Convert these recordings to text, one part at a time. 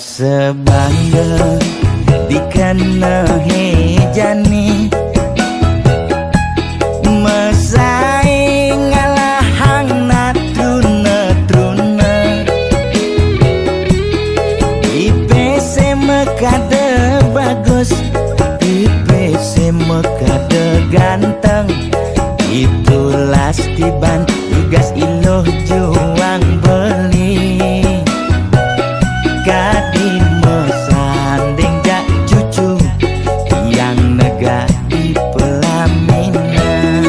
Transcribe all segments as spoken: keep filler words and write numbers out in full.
Sebangga dikena hejani, mesai ngalahang natruna-truna. Ipe se mekada bagus, ipe se mekada ganteng, itulah tiban tugas iluh juang beli. Kadi mesanding jak cucu tiang negak di pelaminan.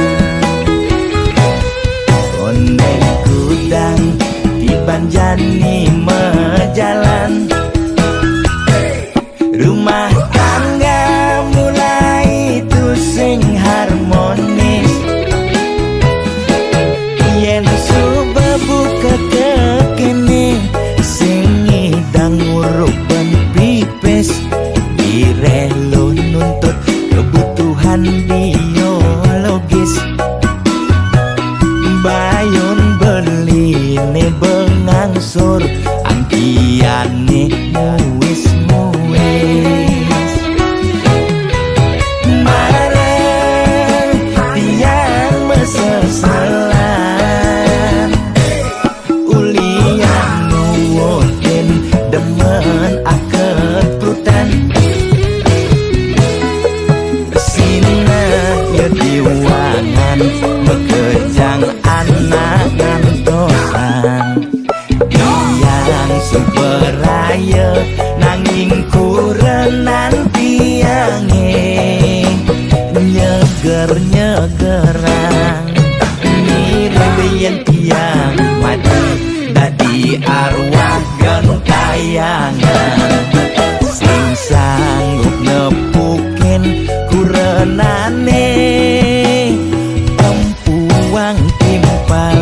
Kondeng kudang tiban jani mejalan. Rumah tangga mulai tusing harmonis. Yen suba buka kekene, sing ngidang nguruk ban pipis. Direh lo nuntut kebutuhan biologis. Bayun beline bengangsur, angkiane muis-muis. Marang tiang meseselan, ulian nuwuhin demen akeprutan. Sinah ya diwangan, mekejang anak ngantosan. Tiang suba raya, nanging kurenan tiange nyeger-nyegerang. Mirib yen tiang mati dadi arwah gentayangan, sing sanggup nepukin kurenane empuang timpal.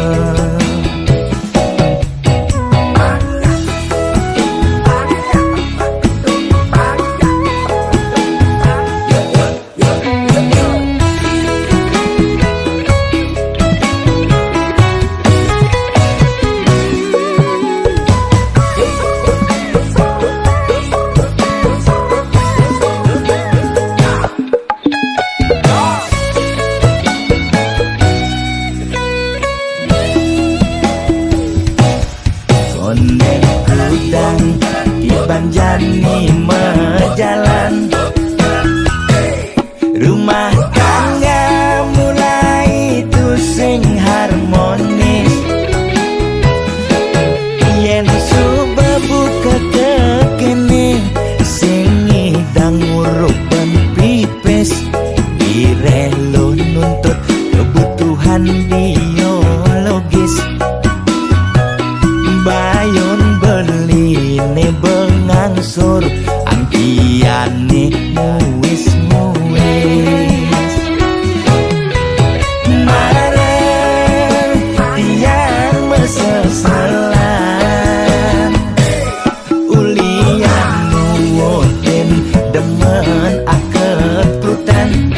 Kondek kudang tiban jani mejalan. Rumah tangga mulai tusing harmonis. Yen suba buka kekene, sing ngidang nguruk ban pipis. Direh lo nuntut kebutuhan biologis. Bayun beline bengangsur, angkiane muis-muis. Marang tiang meseselan, ulian nuwuhin demen akeprutan.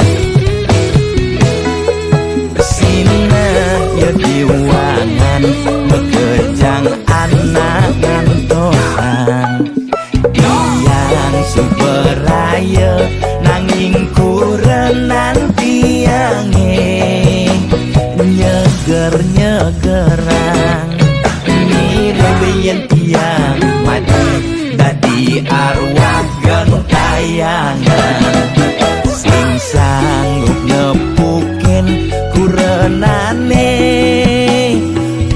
Sinah ya diwangan, mekejang anak ngantosan. Tiang suba raya, nanging kurenan tiange nyeger-nyegerang. Mirib yen tiang mati dadi arwah gentayangan, sing sanggup nepukin kurenane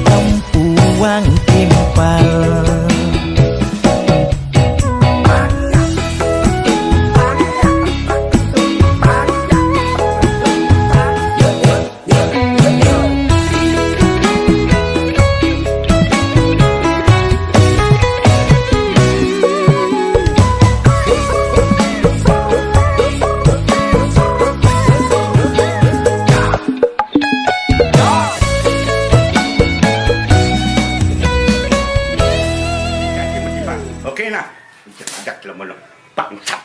empuang timpal. Oke nah, ajak lama-lama. Bangsat.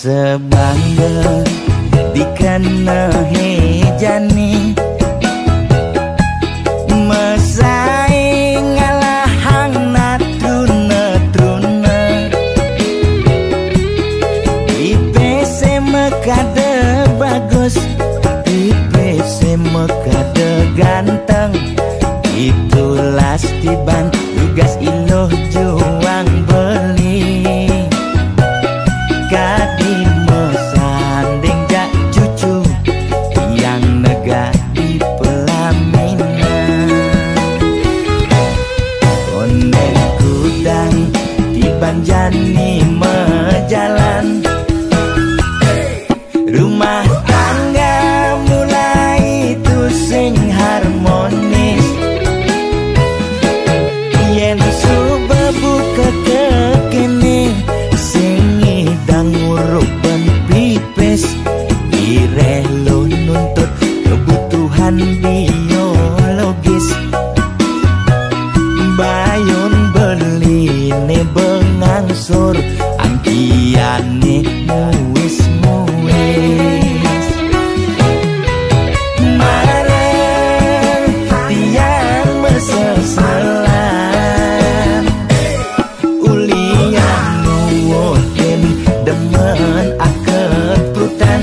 Sebangga dikena hejani, mesai ngalahang natruna-truna. Ipese mekada bagus, ipese mekada ganteng. Itulah tiban tugas iluh juang beli. Kadi mesanding jak cucu yang nega di pelaminan. Kondek kudang tiban jani mejalan. Rumah tangga mulai tusing harmonis. Yen suba buka kekene, sing ngidang nguruk ban pipis. Ireh lo nuntut kebutuhan biologis. Bayun beli ne bengangsur, angkiane muis-muis. Marang tiang meseselan, ulian nuwuhin demen akeprutan.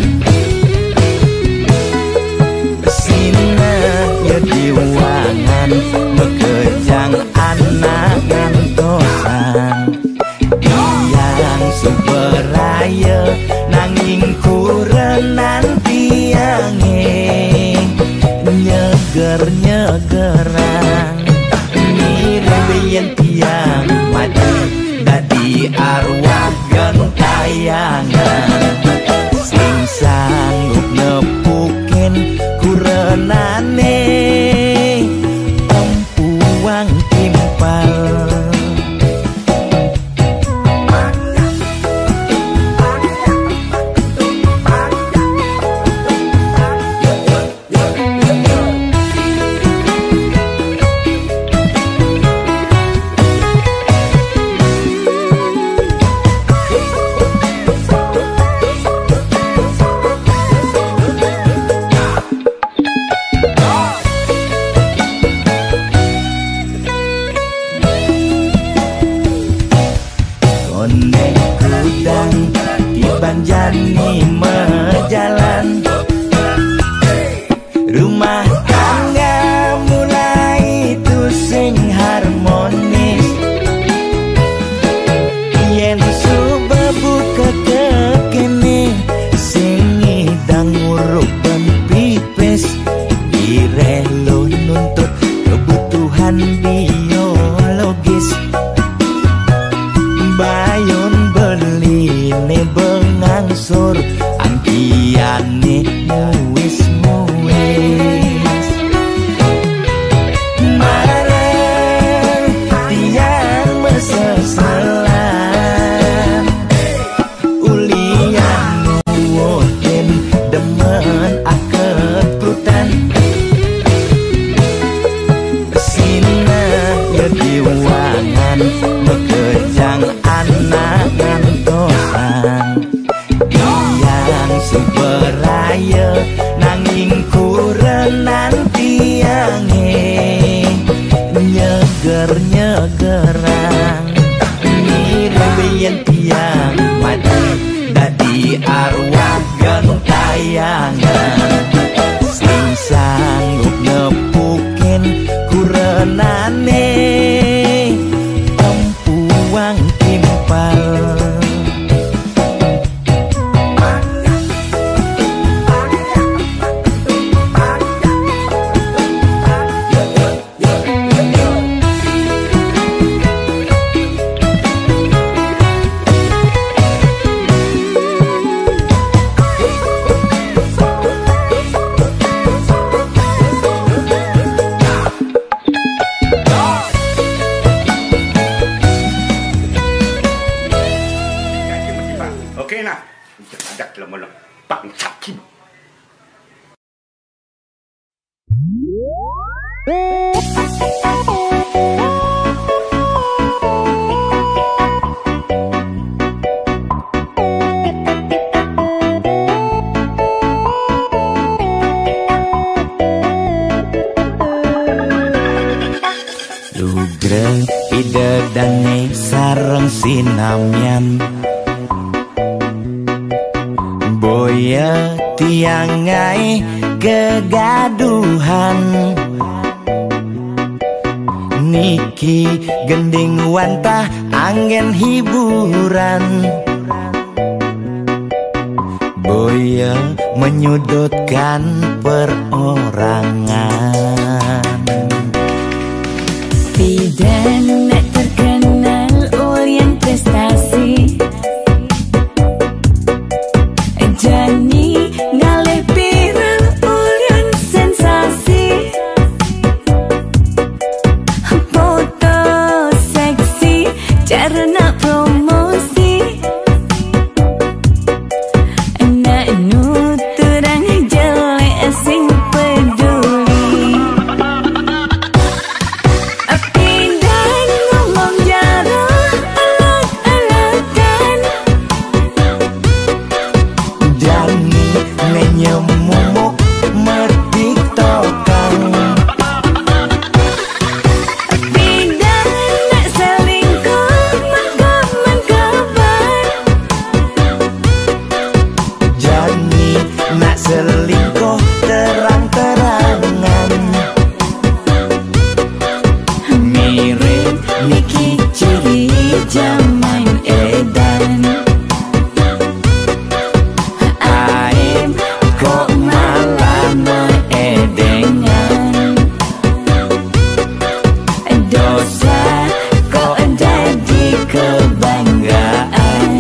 Sinah ya diwangan, mekejang anak ngantosan. Tiang suba raya nanging kurenan tiange nyeger-nyegerang. Mirib yen tiang mati dadi arwah gentayangan, sing sanggup nepukin kurenane empuang timpal. Kondek kudang tiban jani mejalan. Rumah tangga mulai tusing harmonis. Yen suba buka kekene, sing ngidang nguruk ban pipis. Ireh lo nuntut kebutuhan biologis. Bayun beli ne bengangsur, angkiane muis-muis. Marang tiang meseselan, ulian nuwuhin demen akeprutan. Sinah ya diwangan, mekejang anak ngantosan. Tiang suba raya nanging kurenan tiange nyeger-nyegerang. Mirib yen tiang mati dadi arwah gentayangan, sing sanggup nepukin kurenane empuang timpal. Tugré Ida dané sareng sinamian. Boya tiang ngaé kegaduhan. Niki gending wantah anggén hiburan. Boya menyudutkan perorangan. Pidan nak terkenal ulian prestasi. Jani ngalih viral ulian sensasi. Foto seksi, cara nak promosi. Nak nuturang jelék sing peduli. Pidan ngomong jero elek-elekan. Jani né nyemumuk metiktokan. Pidan nak selingkuh mengkab-mengkaban. Jani nak selingkuh terang-terangan. Mirip niki ciri jaman édan. Aib kok malah meédéngan. Dosa kok dadi kebanggaan.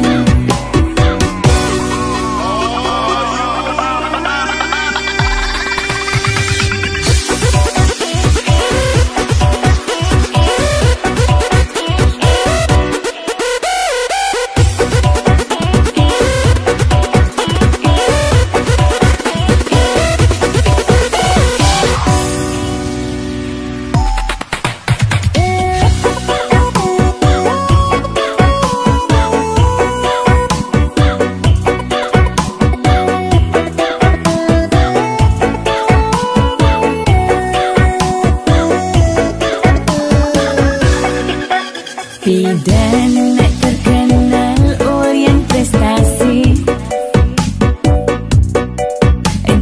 Pidan nak terkenal ulian prestasi.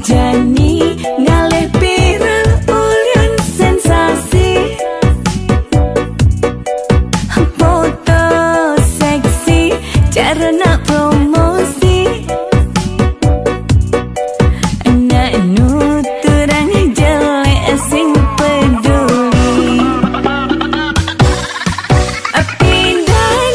Jani ngalih viral ulian sensasi. Foto seksi, cara nak promosi. Nak nuturang jelék sing peduli. Pidan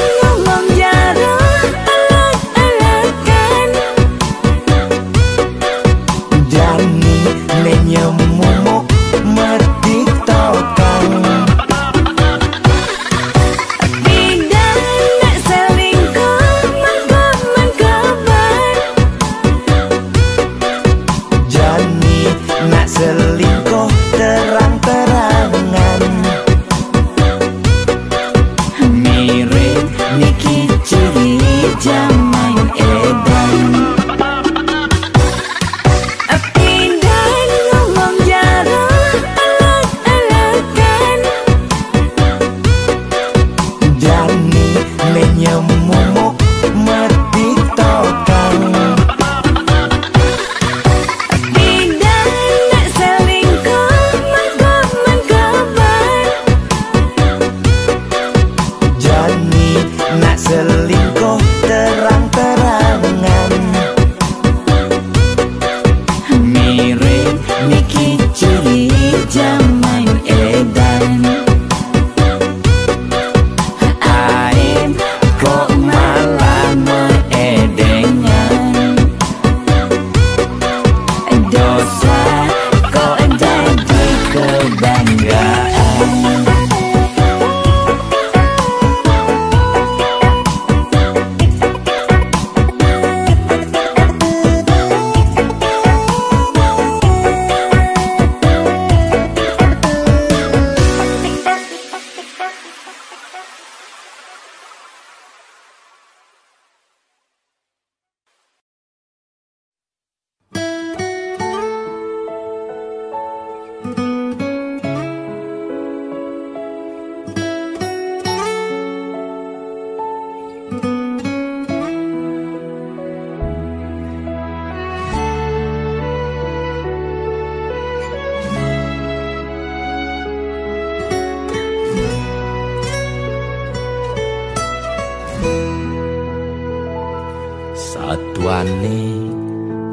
Panik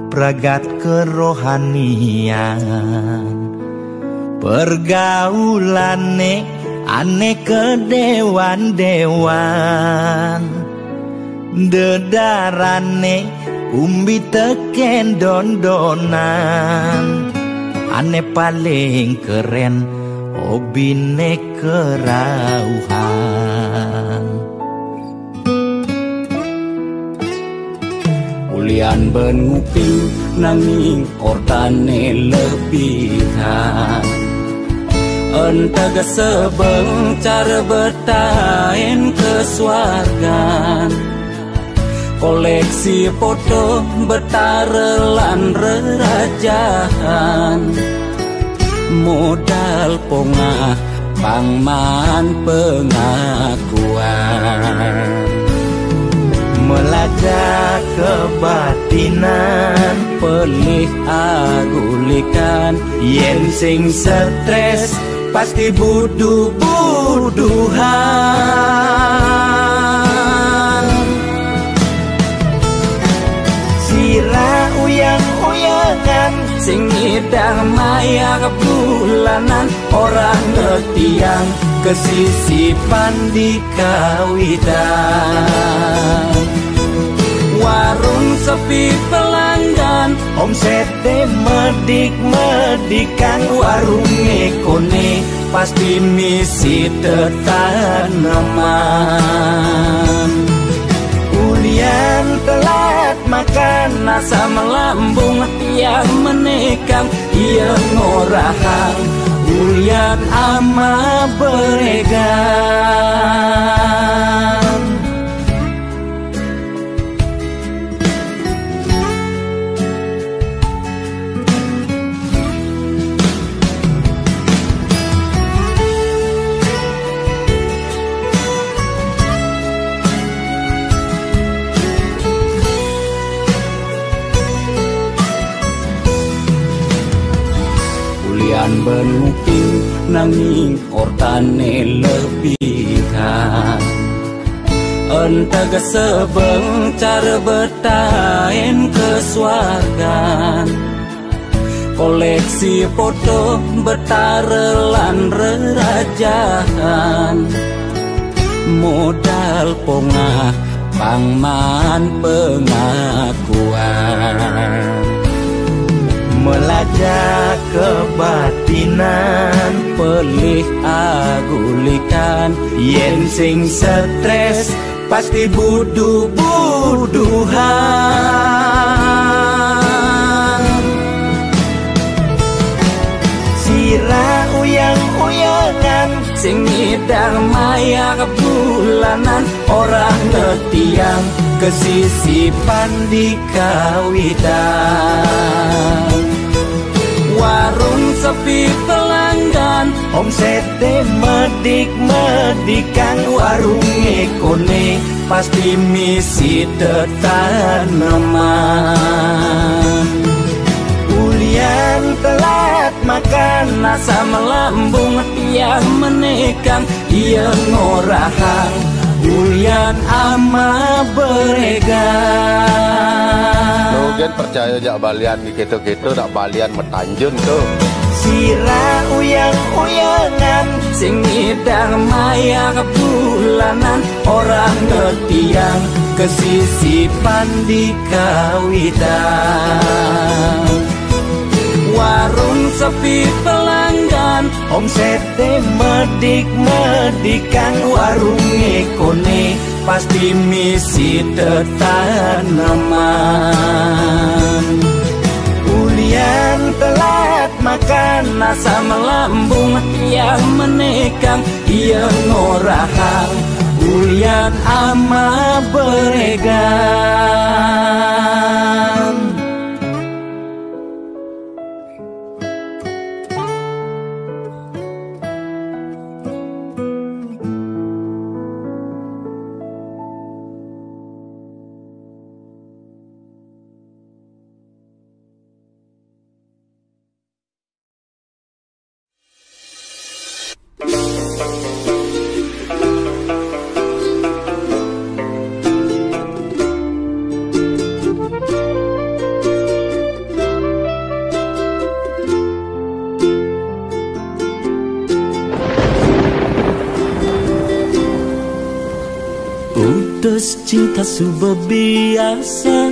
pragat kerohanian, pergaulane ane kedewan-dewan, dedarane umbi teken dondonan, ane paling keren obine kerauhan. Ulian ben nguping nanging ortane lebihan. Entega sebeng cara betain kesuargan. Koleksi foto betara lan rerajahan. Modal pongah pangman pengakuan. Melajah kebatinan, pelih agulikan. Yen sing stres pasti buduh-buduhan. Sira uyang-uyangan sing ngidang mayar bulanan, orang ngetiang kesisipan di kawitan. Warung sepi pelanggan, omsete medik-medikang, warunge kone pasti misi tetaneman. Ulian telat makan, asam lambung tiang menekang, iya ngorahang ulian ama beregan. Ulian ben nguping nanging ortane lebihan. Entega sebeng cara betain kesuargan. Koleksi foto betara lan rerajahan. Modal pongah pangman pengakuan. Melajah kebatinan, pelih agulikan. Yen sing stres pasti buduh-buduhan. Sira uyang-uyangan sing ngidang mayar bulanan, orang ngetiang kesisipan di kawitan. Warung sepi pelanggan, omsete medik-medikang, warunge kone pasti misi tetaneman. Ulian telat makan, asam lambung tiang menekang, iya ngorahang ulian ama beregan. Lo gen percaya jak balian gitu-gitu, dak balian metanjun tuh. Sira uyang-uyangan sing ngidang mayar bulanan, orang ngetiang kesisipan di kawitan. Warung sepi pelanggan, omsete medik-medikang, warunge kone pasti misi tetaneman. Ulian telat makan, asam lambung tiang menekang, iya ngorahang ulian ama beregan. Terus cinta suba biasa,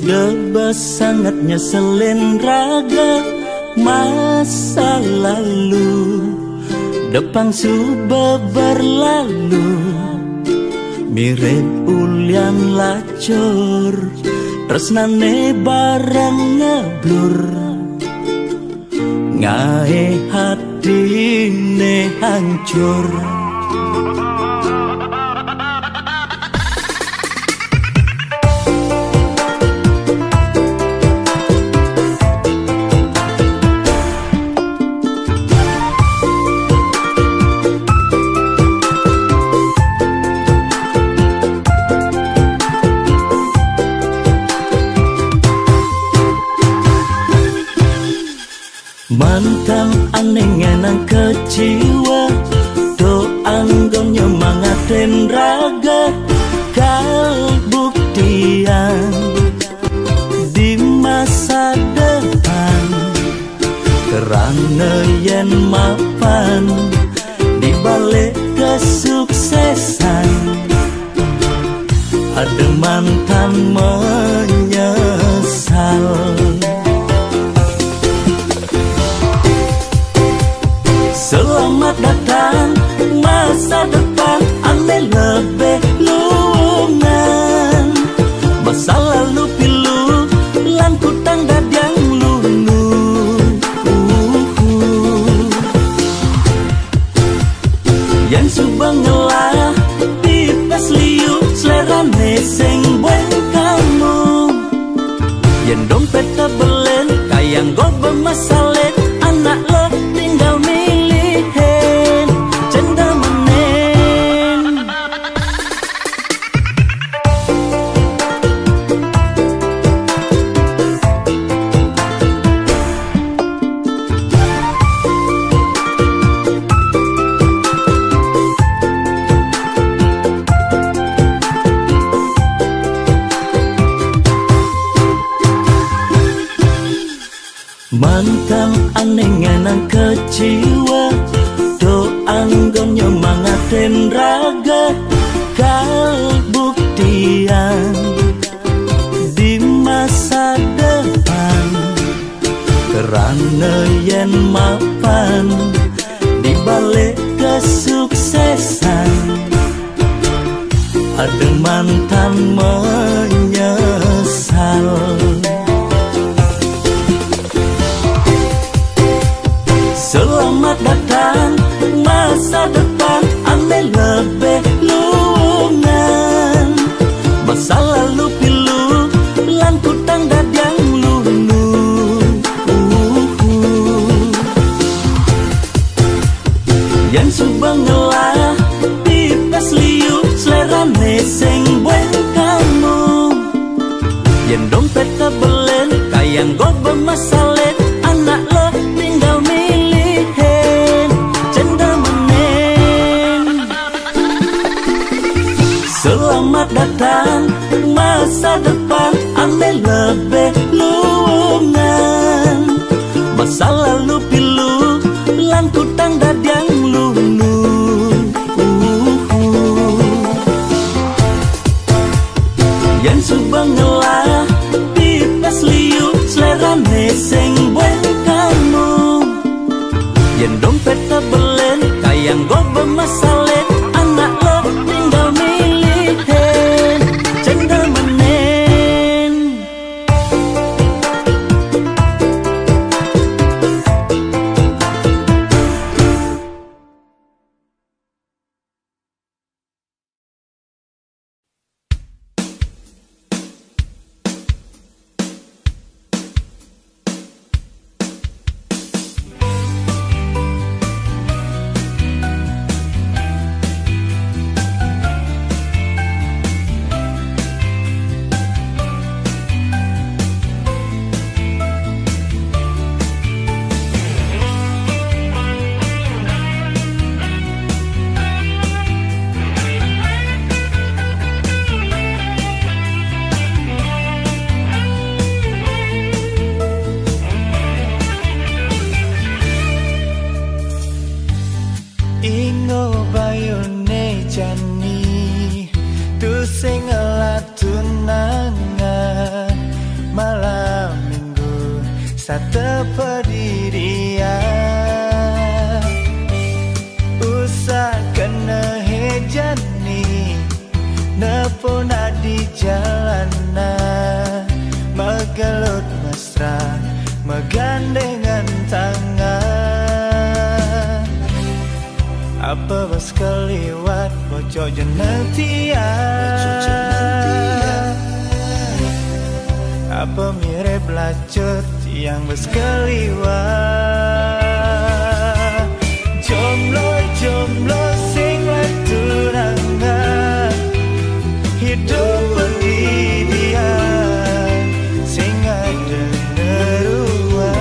deba sangat nyeselin raga masa lalu. Depang suba berlalu, mirip ulian lacur, tresnane bareng ngeblur. Ngae hatine hancur. Mantan ane ngenang keciwa, do anggo nyemangatin raga, kal buktian di masa depan. Kerana yen mapan di balik kesuksesan, ada mantan menyesal. Selamat datang masa depan ane lebih lungan. Masa lalu pilu lan kutang dadiang lulu. Uhu. Yang suba ngelah pipes liu, selerane sing bueng kamu. Yen dompet tebelen, kayang go bemasalit, anak lo tinggal milihin, cendemenen. Mantan ane ngenang keciwa, do anggo nyemangatin raga, kal buktian di masa depan. Kerana yen mapan di balik kesuksesan, ada mantan menyesal. Selamat datang masa depan ane lebih lungan. Masa lalu pilu lan kutang dadiang lulu. Uhu. Yang suba ngelah pipes liu, selerane sing bueng kamu. Yen dompet tebelen, kayang go bemasalit, anak lo tinggal milihin, cendemenen. Selamat datang masa depan ane lebih lungan. Masa lalu pilu lan kutang dadiang lulu. Uhu. Yang suba ngelah pipes liu, selerane sing bueng kamu. Yen dompet tebelen, kayang go bemasalit, anak lo tinggal milihin, cendemenen. Ingo bayune jani, tus Sing ngelah tunangan malam minggu satepedidian. Usah kena hejani, nepuna di jalanan, megelut mesra, megandengan tangan. Apa bas keliwat bocok jeneng tiang? Apa mirip lacur tiang bas keliwat? Jomblo-jomblo sing latunangan, hidup bedidian sing ada neruan.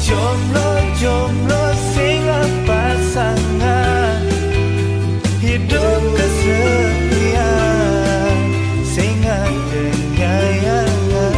Jomblo-jomblo sing pasangan, hidup kesepian sing ada nyayangan.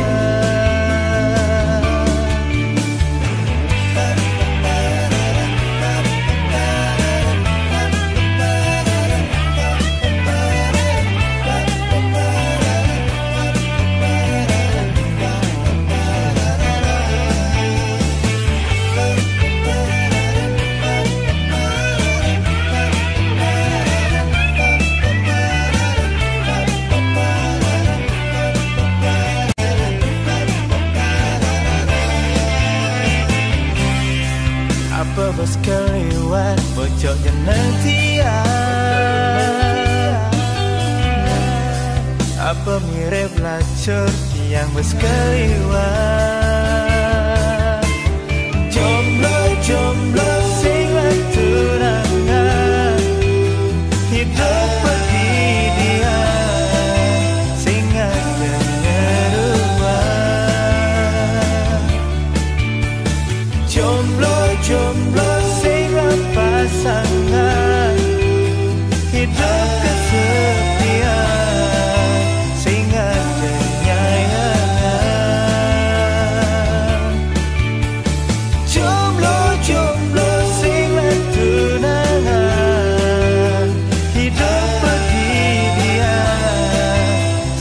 Apa bas keliwat bocok jeneng tiang? Apa mirip lacur tiang bas keliwat? Jomblo-jomblo sing latunangan, hidup bedidian sing ada neruan. Jomblo-jomblo sing pasangan, hidup kesepian sing ada nyayangan. Jomblo-jomblo sing latunangan, hidup bedidian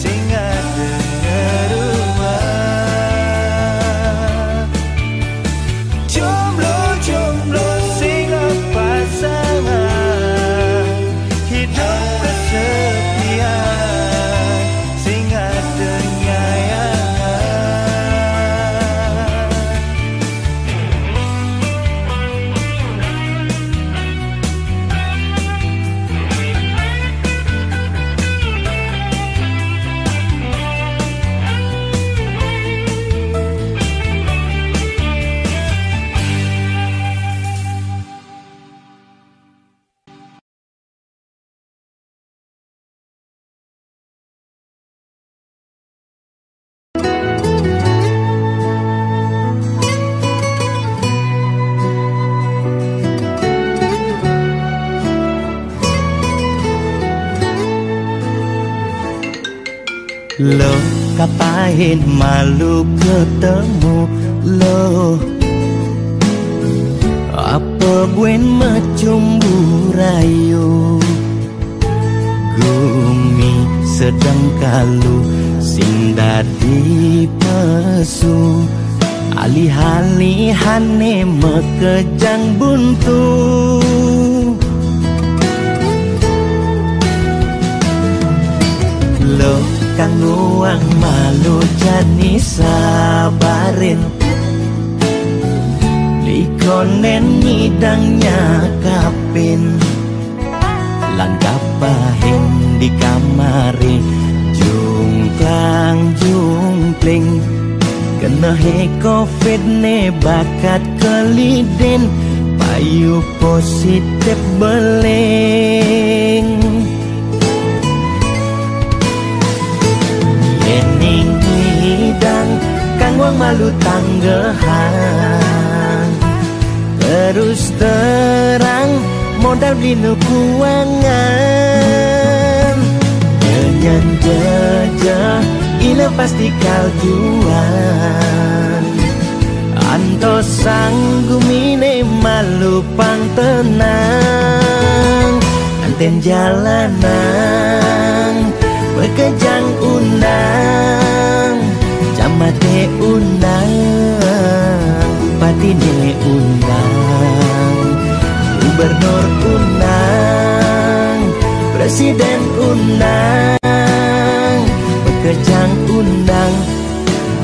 sing ada neruan. Jomblo-jomblo sing pasangan, hidup kesepian sing ada nyayangan. Lo kapahin malu ketemu lo. Apa buen macumbu rayu? Gumi sedang kalu sing dadi pesu. Alih-alihane makejang buntu. Lo kang nguang malu jani sabarin. Likonen nyidang nyakapin. Langkah pahin di kamare jungklang-jungkling. Kena he covid ne bakat kelidin, payu positif beling. Yening idang kang wang malu tanggehan, terus terang modal beli nu kuangan. Nyanyan jejeh ila pasti kaljuan. Antos sang gumine malu pang tenang. Ante Jalanang, pekejang undang, camate undang, bupatine undang, gubernur undang, presiden undang, pekejang undang,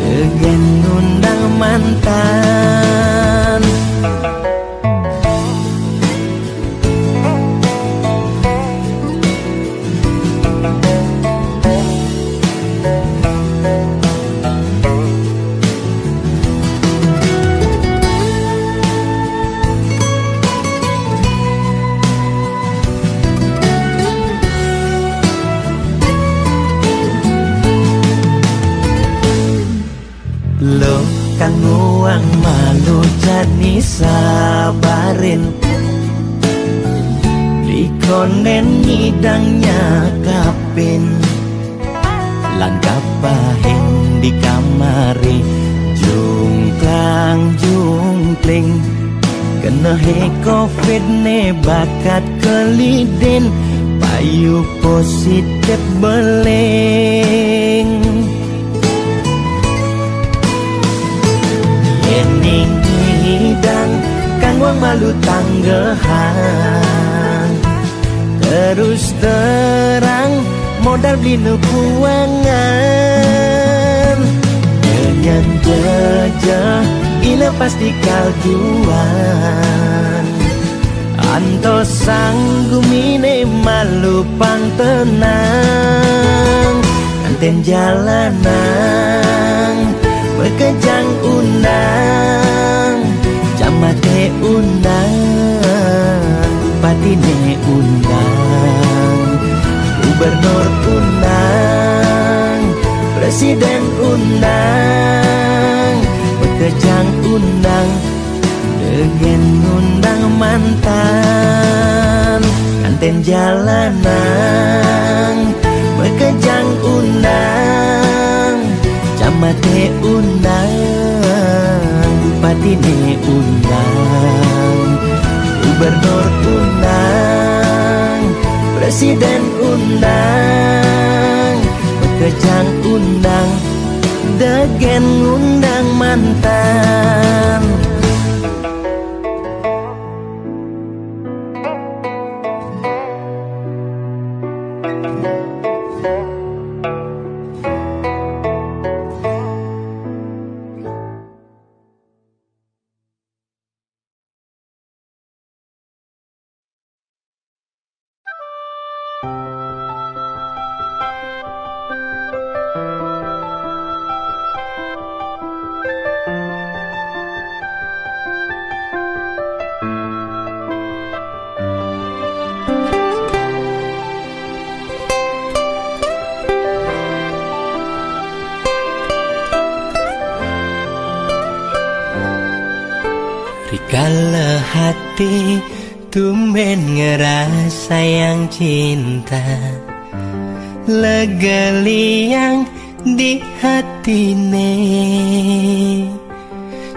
degen undang mantan. Lo kanguang malu jani sabarin, likonden nyidang nyakapin, langkah pahin di kamari, jungklang jungkling, kena he covid ne bakat kelidin, payu positif beling. Yening hidang kanguang malu tanggehan, terus terang modal beli nu puangan. Dengan jejeh ila pasti kaljuan. Antos sang gumine malu pang tenang, anten jalanang, pekejang undang, camate undang, patine undang, gubernur undang, presiden undang, pekejang undang, degen undang mantan, anten jalanang, pekejang undang, camate undang, patine undang, gubernur undang, presiden undang, pekejang undang, degen undang mantan. Rikala hati tumben ngerasayang cinta, lega liang di hatine.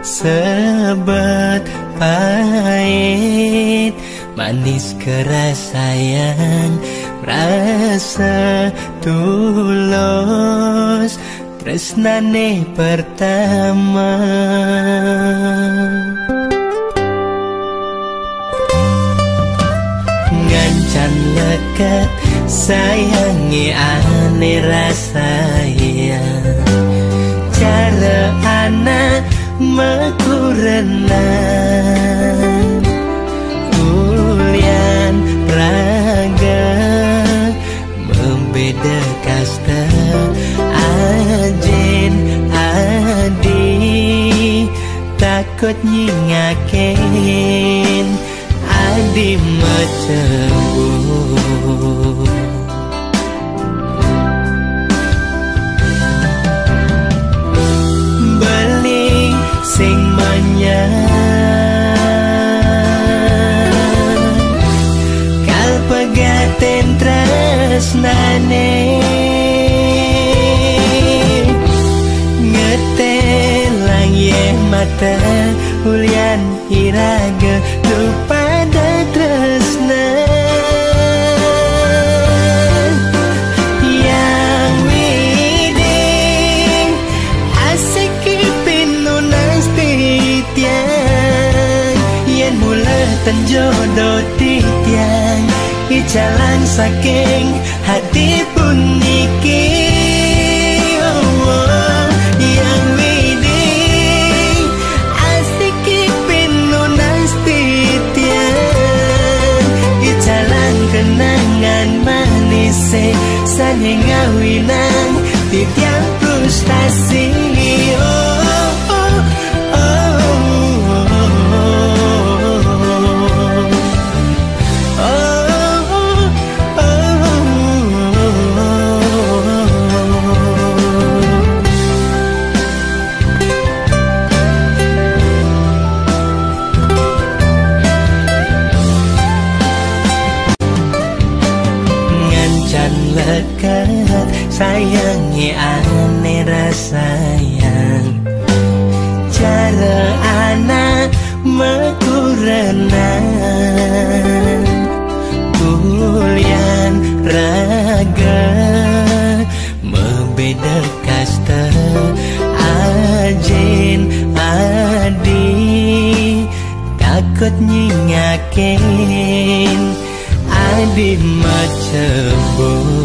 Sebet pait manis kerasayan, rasa tulus tresnane pertama. Ngancan lekat sayange ane rasaya, cara anak mekurenan, ulian raga membeda kasta, ajin adi takut nyingakin adi macebut. Beli sing manyang kal pegaten tresnane, ngetelang ye mata ulian iraga tu pada tresna. Ten jodoh titiang, icalang saking hati puniki. Oh, oh, yang widi, asiki pinunas titiang, icalang kenangan manis, sane ngawinang titiang frustasi. Oh, oh, oh, oh, oh. Ngancan lekat sayangi ane rasayang, cara anak mekurenan, ulian raga mebeda kasta, ajin adi takut nyingakin adi macebut.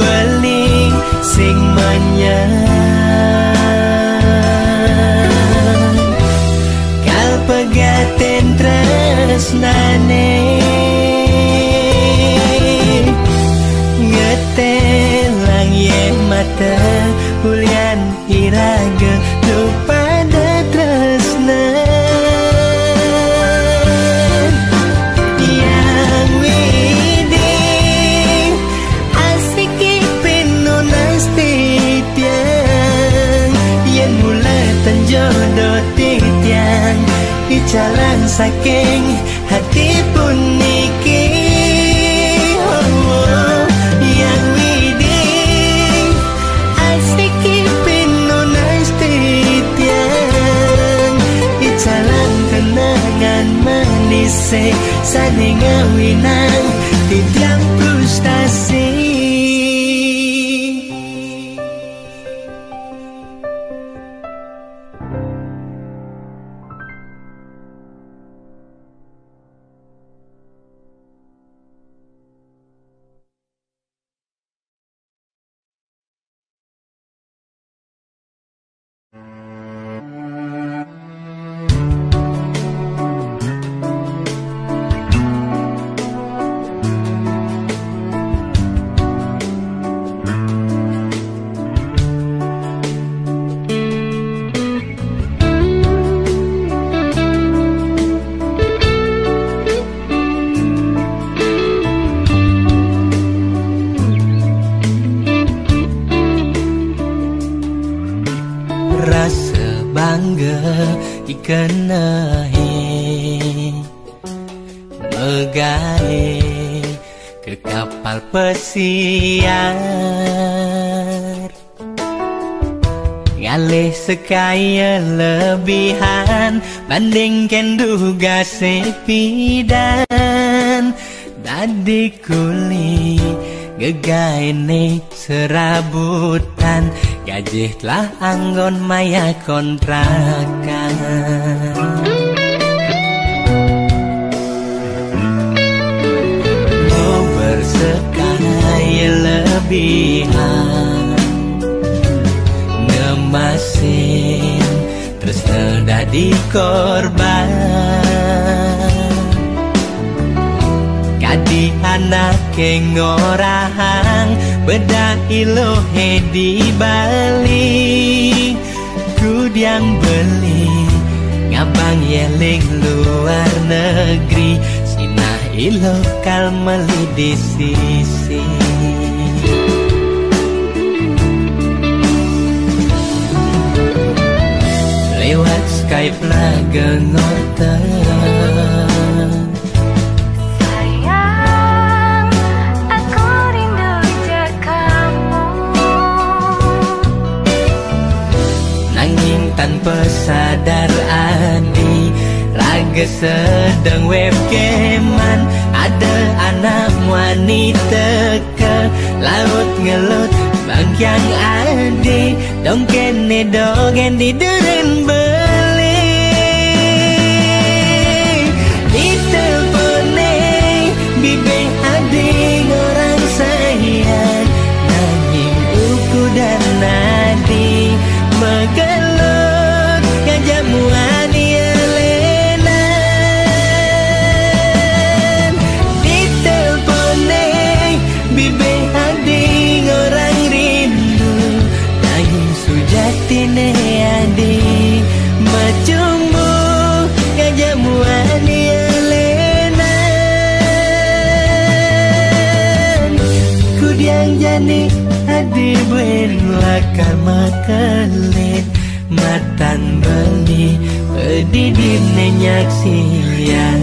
Beli sing manyang kal pegaten tresnane, ngetelang ye mata ulian iraga tu pada tresna. Yang widi, asiki pinunas titiang, yen mula ten jodoh titiang, icalang saking hati puniki. Oh, oh, yang widi, asiki pinunas titiang, icalang kenangan manis, sane ngawinang titiang frustasi. Rasa bangga ikenehi megai ke kapal pesiar. Ngalih sekaya lebihan, banding kenduga sepidan. Dadi kuli gegaene serabutan, gajih telah anggon maya kontrakan. Lo bersekaya lebihan, ngemasin terus dadi korban. Kadi anak kengorahang, bedah ilohe di Bali. Kudiang beli ngabang yeling luar negeri, sinah ilo kal meli di sisi. Lewat Skype lah gengorta. Sayang, aku rindu je kamu. Nanging tanpa sadar adi, raga sedeng webcaman, ada anak wanita ke Laut ngelut bangkiang adi, dong kene dogen di deren beli. Ditelepone bibe adi orang sayang, nanging uku dan adi megelut ngajak muani elenan. Ditelepone bibe adi orang rindu, nanging sujatine adi macumbu ngajak muani elenan. Kudiang jani adi buen lakar makelet, matan beli pedidine nyaksian.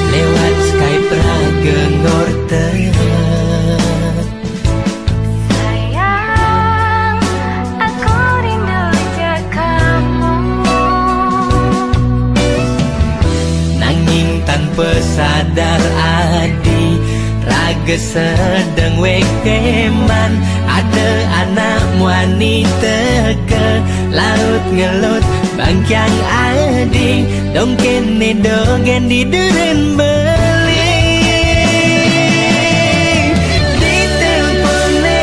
Lewat Skype rage ngorte. Sayang, aku rindu je kamu. Nanging tanpa sadar adi, raga sedeng wekeman. Ada anak wanita ke laut ngelut bangkiang adi, dong kene dogen di deren beli. Ditelepone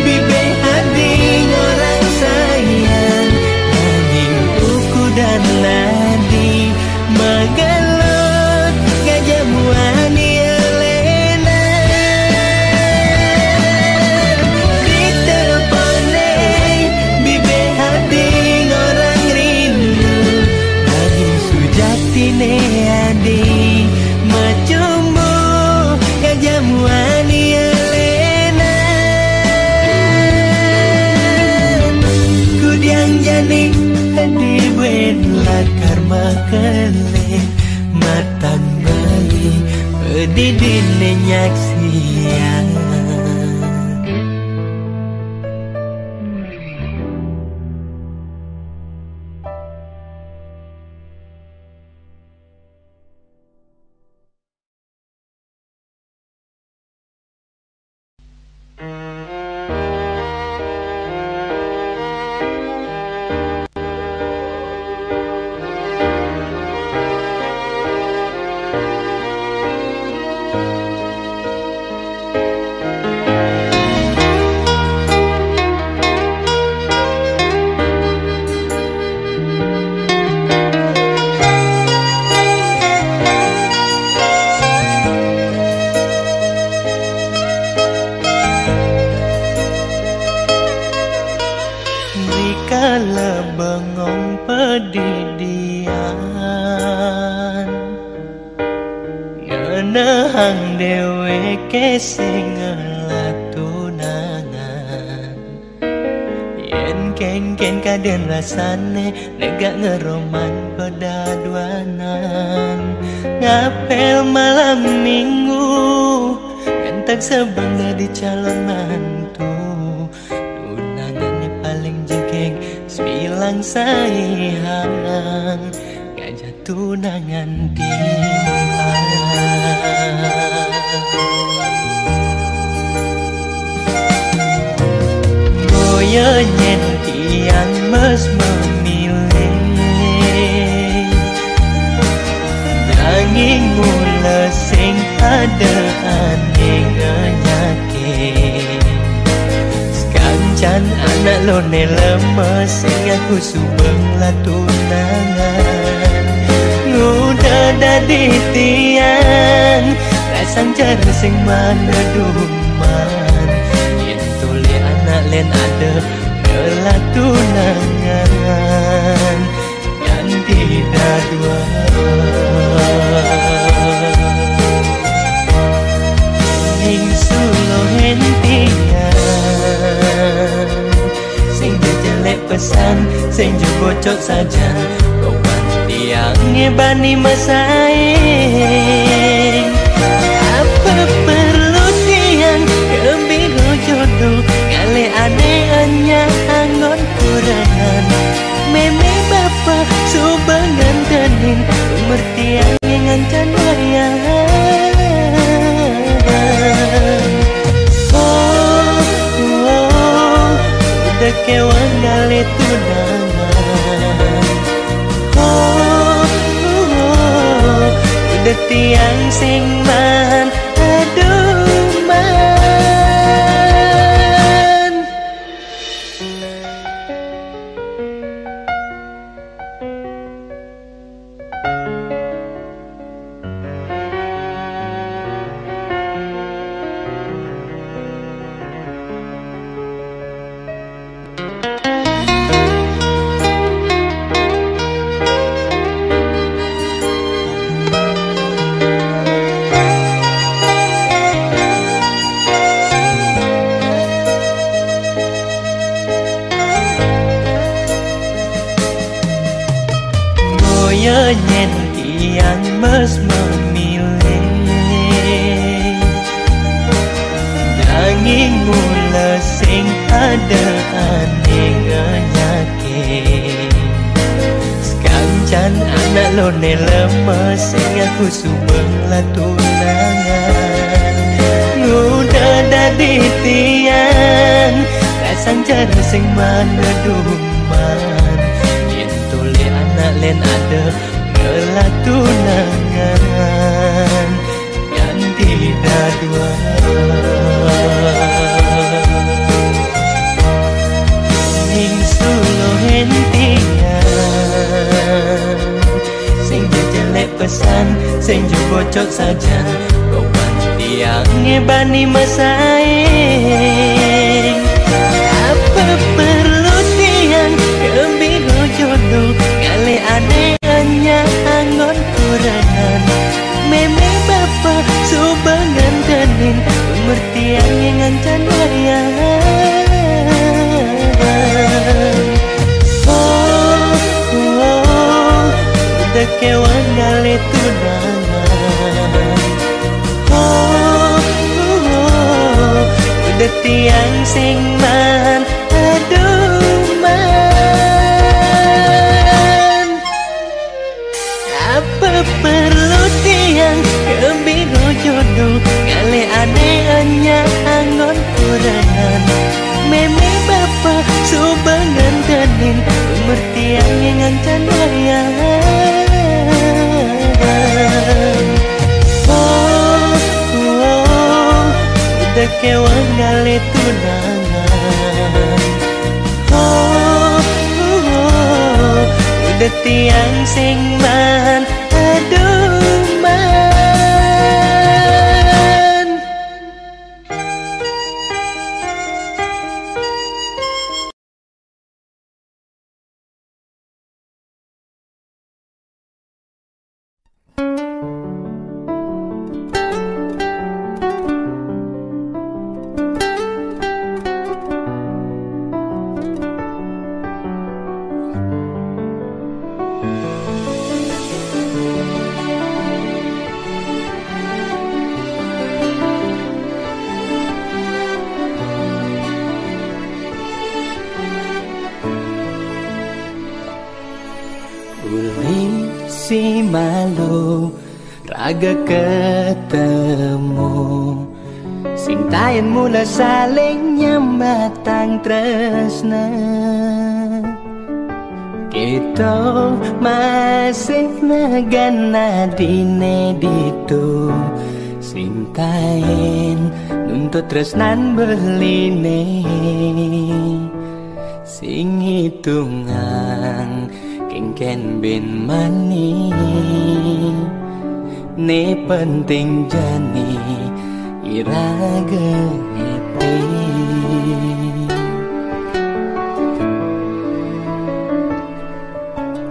bibe adi orang sayang, nanging uku dan adi megelut ngajak muani elenan. Ditelepone bibe adi orang rindu, nanging sujatine adi macumbu ngajak muani elenan. Kudiang jani adi buen lakar makelet, matan beli pedidine nyaksian. Dikala bengong pedidian, ngenehang deweke sing ngelah tunangan. Yen kengken kaden rasane, negak ngeroman pedaduanan. Ngapel malam minggu, ngentek sebeng dadi calon mantu. Tunangane paling jegeng, semilang saihang. Ngajak tunangan timpal. Boya nyen tiang mes memilih, nanging mula sing ada ane ngenyake. Sekancan anak lone lemes sing aku subeng latunangan. Nguda dadi tiang, rasang cara sing mana duman. Yen tole anak len ada latunangan. Nganti dadua. Ning sulo hentian, sing jejelek pesan, sing jebocok sajan. Roman Tiang ngebani masaing. Apa perlu tiang kebiro jodoh, ngalih ane anya anggon kurangan. Meme bapa suba ngantenin, umur tiang ngancan wayah. Oh, oh, udah kewang ngalih tunangan. Oh, oh, oh, udah tiang sing man, aduh man. Boya nyen tiang mas memilih, nanging mula sing ada ane ngenyake. Sekancan anak lone lemes sing aku suba latunangan. Nguda dadi tiang, kasang cara sing mana duman. Yen tole anak len ada ngelatunangan. Nganti dadua ning suluh entian, sing jelek pesan, sing bocok sajan. Roban tiang ngebani masaing. Apa perlu tiang kebiro jodoh, ngalih ane anya anggon kurangan. Meme bapa suba ngantenin, umur tiang ngancan wayah. Oh, oh, udah kewang ngalih tunangan. Oh, oh, oh, udah tiang sing man, aduh man. Apa perlu tiang kebiro jodoh, ngalih ane anya anggon kurangan. Meme bapa suba ngantenin, umur tiang ngancan wayah. Oh, oh, udah kewang ngalih tunangan. Oh, oh, oh, udah tiang sing man, aduh man. Uli si malu raga ketemu, sing taen mula saling nyambatang tresna. Kita masih negan adine ditu, sing taen nuntut tresnan beline. Sing hitungang kengken ben mani, ne penting jani iraga happy.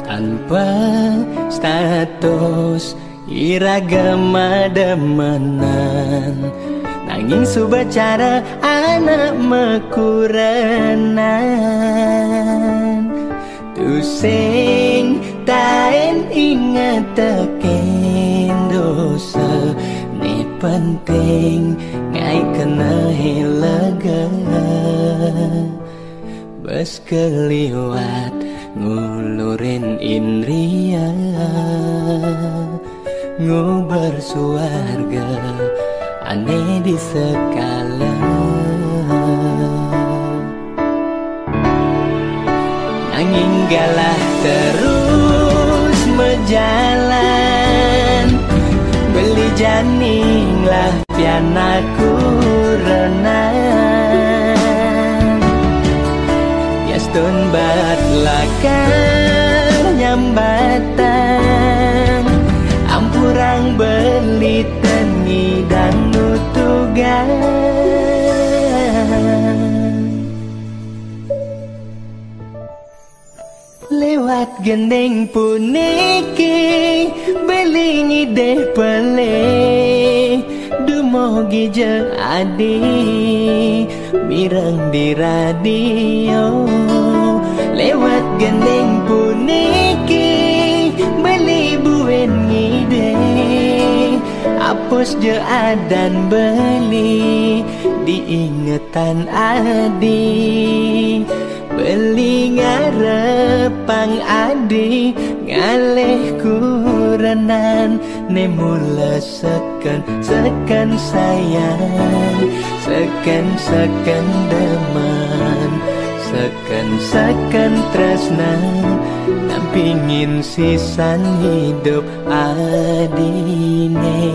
Tanpa status iraga mademenan, nanging suba cara anak mekuranan. Tusing Taén ingeteken dosa, né penting ngai kena hé lega. Bes keliwat ngulurin indria, nguber suarga ané di sekala. Nanging galah terus mejalan, beli janing lah pianak kurenan. Yastun bat lakar nyambatang, ampurang beli tengidang nutugan. Lewat gending puniki, beli ngidih pelih, dumogi ja adi, mireng di radio. Lewat gending puniki, beli buin ngidih, apus ja adan beli, diingetan adi. Beli ngarepang adi, ngalih kurenan, né mula seken-seken sayang, seken-seken demen, seken-seken tresna, nampingin sisan hidup adiné.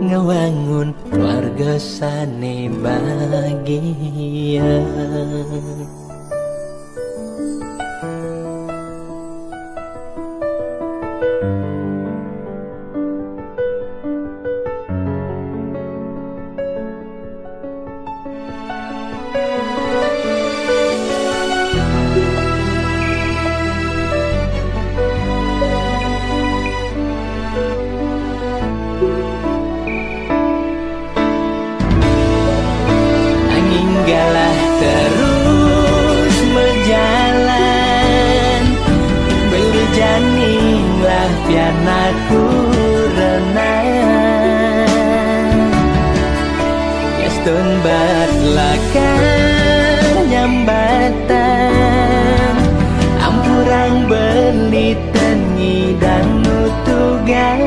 Ngewangun keluarga sané bagia. Anging galah terus mejalan, beli janing lah pianak kurenan. Yastun bat lakar nyambatang, ampurang beli tengidang nutugan.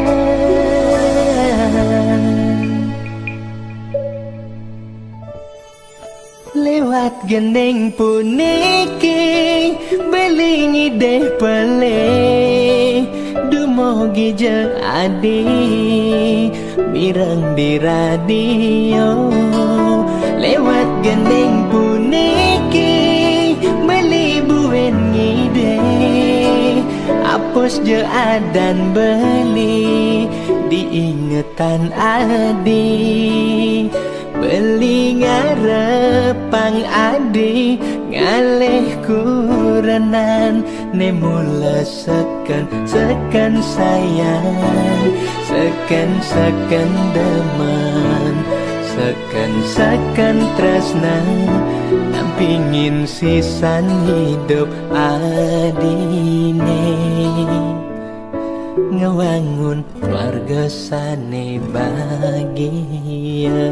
Lewat gending puniki, beli ngidih pelih, dumogi ja adi, mireng di radio. Lewat gending puniki, beli buin ngidih, apus ja adan beli, diingetan adi. Beli ngarepang adi, ngalih kurenan, né mula seken-seken sayang, seken-seken demen, seken-seken tresna, nampingin sisan hidup adiné. Ngewangun keluarga sané bagia.